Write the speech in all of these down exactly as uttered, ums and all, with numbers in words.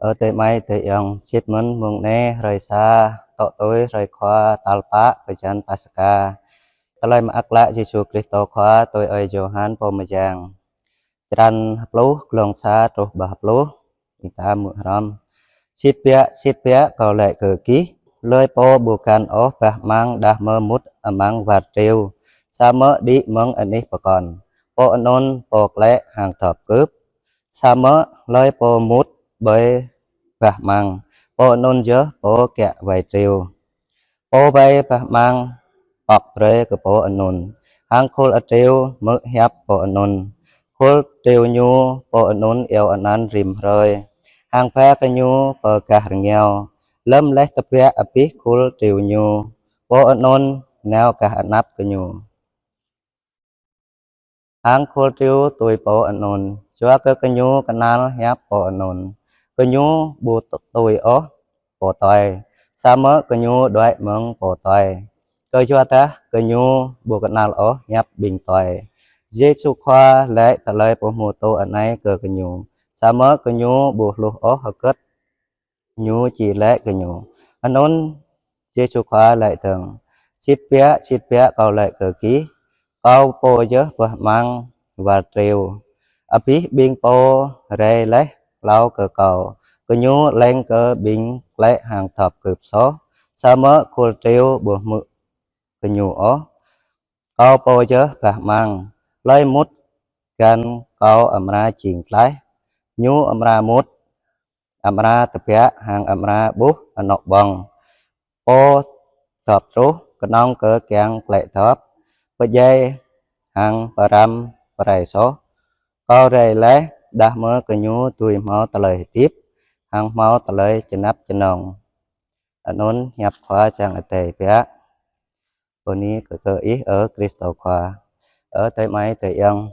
Ơ adơi amai adơi ayŏng, sĭt mơ̆n mông anai hrơi sa, tŏ tui hrơi Khua tal pă bơyan Paskha. Tơlơi mơak klă Yêsu Krist Khua tui ơi Yôhan pô mơyang. Črăn pluh, glông sa truh pơ pluh. Ƀing ta hmư̆ hrŏm. Sĭt biă, sĭt biă, Kâo laĭ kơ gih, hlơi pô ƀu găn ôh bah amăng đah mơ̆ mŭt amăng war triu, samơ̆ đĭ mơ̆ng anih pơkŏn, pô anŭn pô klĕ hăng dŏp kưp. Samơ̆ hlơi pô mŭt ƀơi bah amăng, pô anŭn yơh pô kiă wai triu. Pô wai bah amăng pŏk brơi kơ pô anŭn, hăng khul triu hmư̆ hiăp pô anŭn. Khul triu ñu pô anŭn iâu anăn rĭm hrơi, hăng ba kơ ñu pơ gah rơngiao. Lơ̆m laih tơbiă abih khul triu ñu, pô anŭn nao gah anăp gơñu. Hăng khul triu tui pô anŭn, yua kơ gơñu kơnăl hiăp pô anŭn. Gơñu ƀu tui ôh pô tuai, samơ̆ gơñu đuaĭ mơ̆ng pô tuai, kơyua dah gơñu ƀu kơnăl ôh hiăp ƀing tuai. Yêsu Khua laĭ tơlơi pơhmutu anai kơ gơñu, samơ̆ gơñu ƀu hluh ôh hơgĕt ñu či laĭ kơ ñu. Anŭn Yêsu Khua laĭ dơ̆ng: Sĭt biă, sĭt biă, Kâo laĭ kơ gih, Kâo pô yơh bah amăng war triu. Abih ƀing pô rai laih hlâo kơ Kâo, gơñu lêng kơ ƀing klĕ hăng dŏp kưp soh, samơ̆ khul triu ƀu hmư̆ gơñu ôh. Kâo pô yơh bah amăng, hlơi mŭt găn Kâo amra jing tlaih, ñu amra mŭt, amra tơbiă hăng amra ƀuh anŏ ƀơ̆ng. Pô dŏp truh kơnơ̆ng kơ kiăng klĕ dŏp, pơdjai hăng pơrăm pơrai soh. Kâo rai laih đah mơ̆ gơñu dưi hmâo tơlơi hơdip hăng hmâo tơlơi čơnăp čơnŏng. Anŭn hiăp Khua Yang Adai biă. Bơni kơ, kơ Ih, ơ Krist Khua. Ơ adơi amai adơi ayŏng,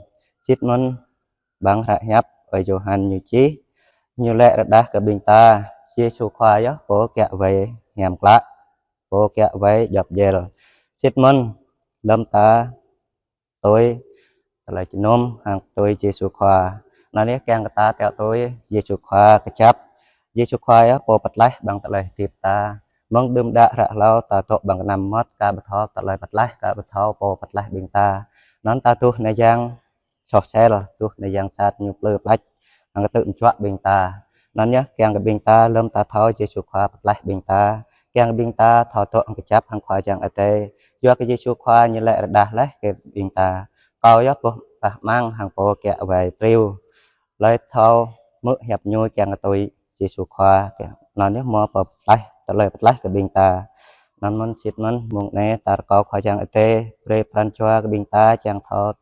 sĭt mơ̆n ƀăng hră hiăp ơi Yôhan ñu čih, ñu laĭ rơđah kơ ƀing ta, Yêsu Khua yơh pô kiă wai hiam klă, pô kiă wai djŏp djel. Sĭt mơ̆n lơ̆m ta tui tơlơi jơnum hăng tui Yêsu Khua, anŭn yơh kiăng kơ ta tui Yêsu Khua kơjăp. Yêsu Khua yơh pô pơtlaih ƀăng tơlơi hơdip ta. Mơ̆ng đưm đă hră hlâo ta dŏ ƀăng kơnăm mơmŏt, ka ƀu thâo tơlơi pơtlaih, ka ƀu thâo pô pơtlaih ƀing ta. Anŭn ta tuh anai Yang soh sel, tuh anai Yang sat ñu plư plač, hăng kơtư̆ mơčuă ƀing ta. Anŭn yơh kiăng kơ ƀing ta lơ̆m ta thâo Yêsu Khua pơtlaih ƀing ta, kiăng kơ ƀing ta thâo dŏ hăng kơjăp hăng Khua Yang Adai. Yua kơ Yêsu Khua ñu laĭ rơđah laih kơ ƀing ta, Kâo yơh pô bah amăng hăng pô kiă wai triu. Hlơi thâo hmư̆ hiăp ñu kiăng kơ tui Yêsu Khua, anŭn yơh hmâo pơtlaih, tơlơi pơtlaih kơ ƀing ta. Anŭn mơ̆n sĭt mơ̆n mông anai ta rơkâo Khua Yang Adai brơi pran jua kơ ƀing ta kiăng thâo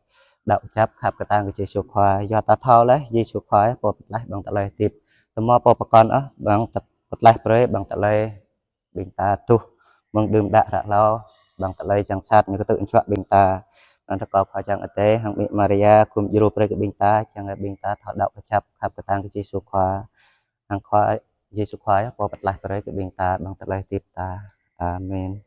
đaŏ kơjăp khăp kơtang kơ Yêsu Khua. Yua ta thâo laih Yêsu Khua yơh pô pơtlaih ƀăng tơlơi hơdip. Tơma pô pơkŏn ôh ƀăng tơ-, pơtlaih brơi ƀăng tơlơi ƀing ta tuh mơ̆ng đưm đă hră hlâo, ƀăng tơlơi yang sat ñu kơtư̆ mơčuă ƀing ta. Anŭn rơkâo Khua Yang Adai hăng Amĭ Maria gum djru brơi kơ ƀing ta, kiăng kơ ƀing ta thâo đaŏ kơjăp khăp kơtang kơ Yêsu Khua. Hăng Khua Yêsu Khua yơh pô pơtlaih brơi kơ ƀing ta ƀăng tơlơi hơdip ta. Amen.